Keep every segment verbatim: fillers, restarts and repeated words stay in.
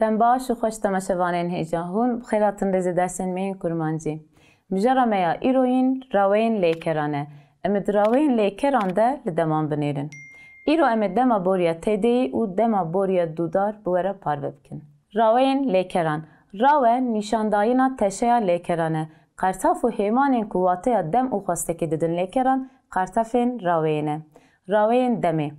Dem baş û xweş temaşevanên hêja. Hûn bi xêr hatin rêzê dersên me yên kurmancî. Mijara me ya îroyîn raweyên lêkeran e. Em ê di raweyên lêkeran de li deman binêrin. Îro em ê dema boriya têdeyî û dema boriya dûdar bi we re parve bikin. Raweyên lêkeran. Rawe nîşandayîna teşeya lêkeran e. Qertaf û hêmanên ku wateya dem û xwestekê didin lêkeran, qertafên raweyê ne. Raweyên demê.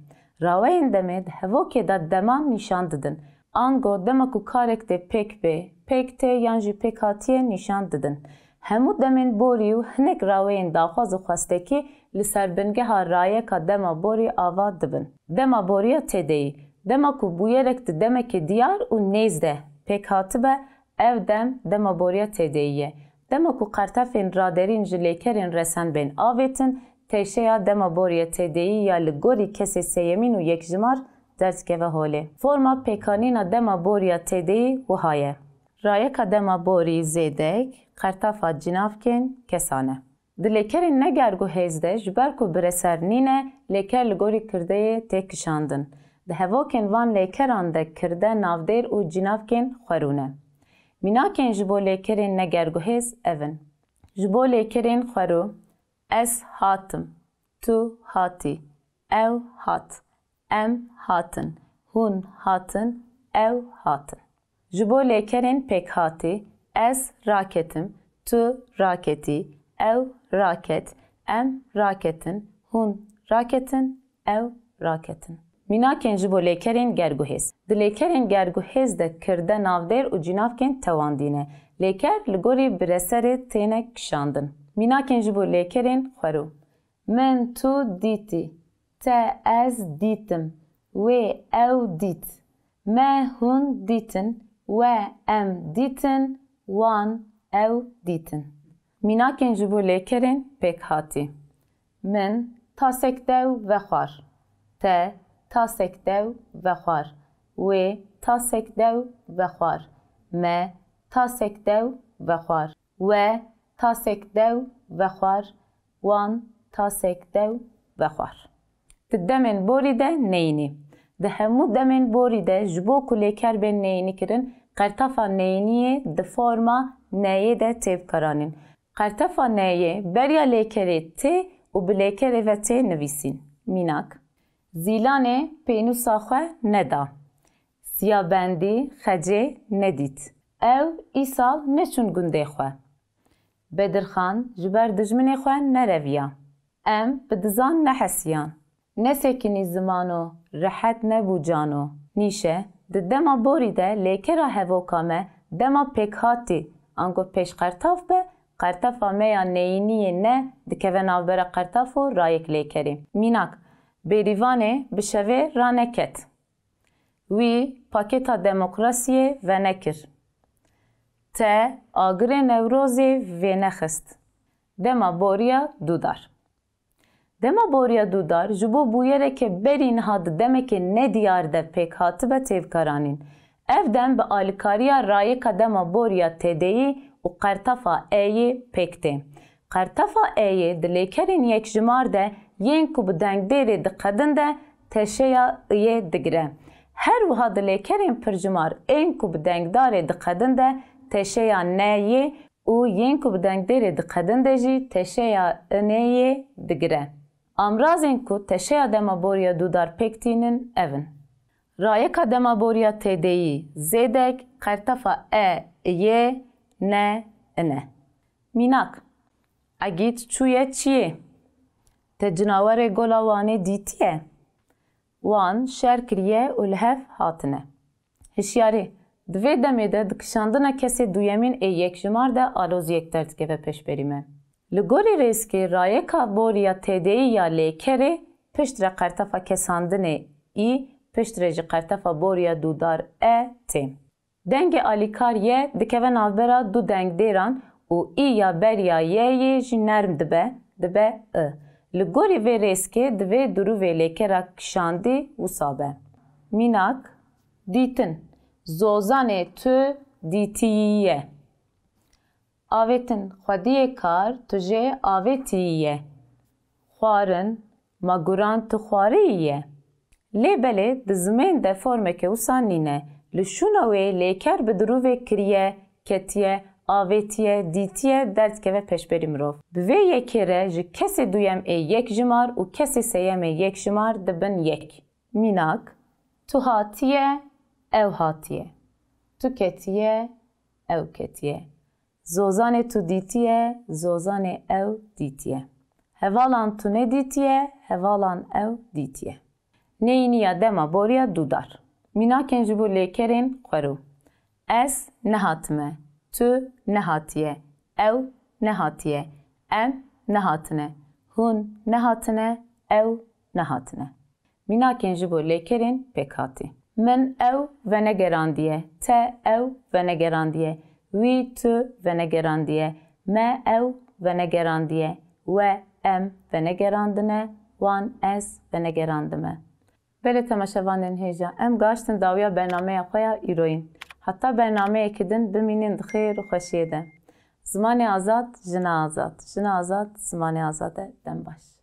Raweyên demê di hevokê de deman nîşan didin. Ango dema ku karek tê pêk bê, pêk tê yan jî pêk hatiye nîşan didin. Hemû demên borî û hinek raweyên daxwaz û xwestekî li ser bingeha rayeka dema borî ava dibin. Dema boriya têdeyî. Dema ku bûyerek di demekê diyar û nêz de pêk hatibe, ev dem dema boriya têdeyî ye. Dema ku qertefên raderîn ji lêkerên resen bên avêtin, teşeya dema boriya têdeyî ya li gorî kesê sêyemîn û yekjimar derdikeve holê. Forma pêkanîna dema boriya têdeyî wiha ye. Rayeka dema borî zêdek, qertafa cinavkên kesan e. Di lêkerên ne gerg û hêz de, ji ber ku bireser nîne, lêker li gorî kirdeyê tê kişandin. Di hevokên van lêkeran de kirde navdêr û cinavkên xwerû ne. Mînakên ji bo lêkerên ne gerg û hêz ev in. Ji bo lêkerên xwerû, ez hatim, tu hatî, ew hat, em hatin, hûn hatin, ew hatin. Ji bo lêkerên pêkhatî, ez raketim, tu raketî, ew raket, em raketin, hûn raketin, ew raketin. Mînakên ji bo lêkerên gerguhêz. Di lêkerên gerguhêz de kirde navdêr û cînavkên tewandî ne. Lêker li gorî bireserê têne kişandin. Mînakên ji bo lêkerên xwerû. Min tu dîtî. Te ez dîtim. Wê ew dît. Me hûn dîtin. We em dîtin. Wan ew dîtin. Mînakên ji bo lêkerên pêkhatî. Min tasek dew vexwar. Te tasek dew vexwar. Wê tasek dew vexwar. Me tasek dew vexwar. We tasek dew vexwar. Wan tasek dew vexwar. Di demên borî de neyînî. Di hemû demên borî de ji bo ku lêker bên neyînî kirin, qertefa neyîniyê di forma neyê de tê bikaranîn. Qertefa neyê beriya lêkerê tê û bi lêkerê ve tê nivîsîn. Mînak. Zîlanê pênûsa xwe neda. Siyabendî xecê nedît. Ew îsal neçûn gundê xwe. Bedirxan ji ber dijminê xwe nereviya. Em bi dizan nehesiyan. Nesekinî zimano, rehet nebû cano. Nîşe, di dema borî de lêkera hevoka me dema pêkhatî, ango pêşqertaf be, qertefa me ya neyîniyê ne dikeve navbera qertaf û rayek lêkerê. Mînak, Bêrîvanê bi şevê raneket. Wî pakêta demokrasiyê venekir. Te agirê Newrozê vênexist. Dema boriya dûdar. Dema boriya dûdar ji bo bûyereke berî niha di demekê nediyar de pêk hatibe têvkaranîn. Ev dem bi alîkariya rayeka dema boriya têdeyî û qertefa eyê pêk tê. Qertefa eyê di lêkerên yekjimar de yên ku bi dengdêrê diqedin de teşeya iyê digire. Her wiha di lêkerên pirjimar ên ku bi dengdarê diqedin de teşeya neyê û yên ku bi dengdêrê diqedin de jî teşeya ineyê digire. Amrazên ku teşeya dema boriya dûdar pêk tînin ev in. Rayeka dema boriya têdeyî zêdek qertefa e, iyê, ne, ine. Mînak. Egîd çûye çiyê. Te cinawerê Gola Wanê dîtiye? Wan şer kiriye û li hev hatine. Hişyarî, di vê demê de di kişandina kesê duyemîn ê yekjimar de aloziyek derdikeve pêşberî me. Li gorî rêzkê rayeka boriya têdeyî ya lêkerê piştre qertefa kesandinê î, piştre jî qertefa boriya dûdar e tê. Dengê alîkar ye dikeve navbera du dengdêran û î ya beriya yeyê jî nerm dibe, dibe i. Li gorî vê rêzkê divê dirûvê lêkera kişandî wisa be. Mînak, dîtin. Zozanê tu dîtiyî ye. Avêtin, xwediyê kar tu jê avêtiyî ye. Xwarin, ma guran tu xwariyî ye. Lê belê di zimên de formeke wisa nîne. Li şûna wê lêker bi dirûvê kiriye, ketiye, avêtiye, dîtiye, derdikeve pêşberî mirov. Bi vê yekê re ji kesê duyem ê yek jimar û kesê seyem ê yek jimar dibin yek. Mînak, tu hatiye, ew hatiye. Tu ketiye, ew ketiye. Zozanê tu dîtiye, zozanê ew dîtiye. Hevalan tu nedîtiye, hevalan ew dîtiye. Neyniya dema boriya dûdar. Mînakên ji bo lêkerên xwerû. Ez nehatime, tu nehatiye, ew nehatiye, em nehatine, hûn nehatine, ew nehatine. Mînakên ji bo lêkerên pêkhatî. Min ew venegerandiye, te ew venegerandiye, wî tu venegerandiye, me ew venegerandiye, we em venegerandine, wan ez venegerandime. Belê temaşevanên hêja, em gaştin dawiya bernameya xwe ya îroyîn. Heta bernameyekî din bimînin di xêr û xweşiyê de. Zimanê azad, jina azad, jina azad, zimanê azad e. Dem baş.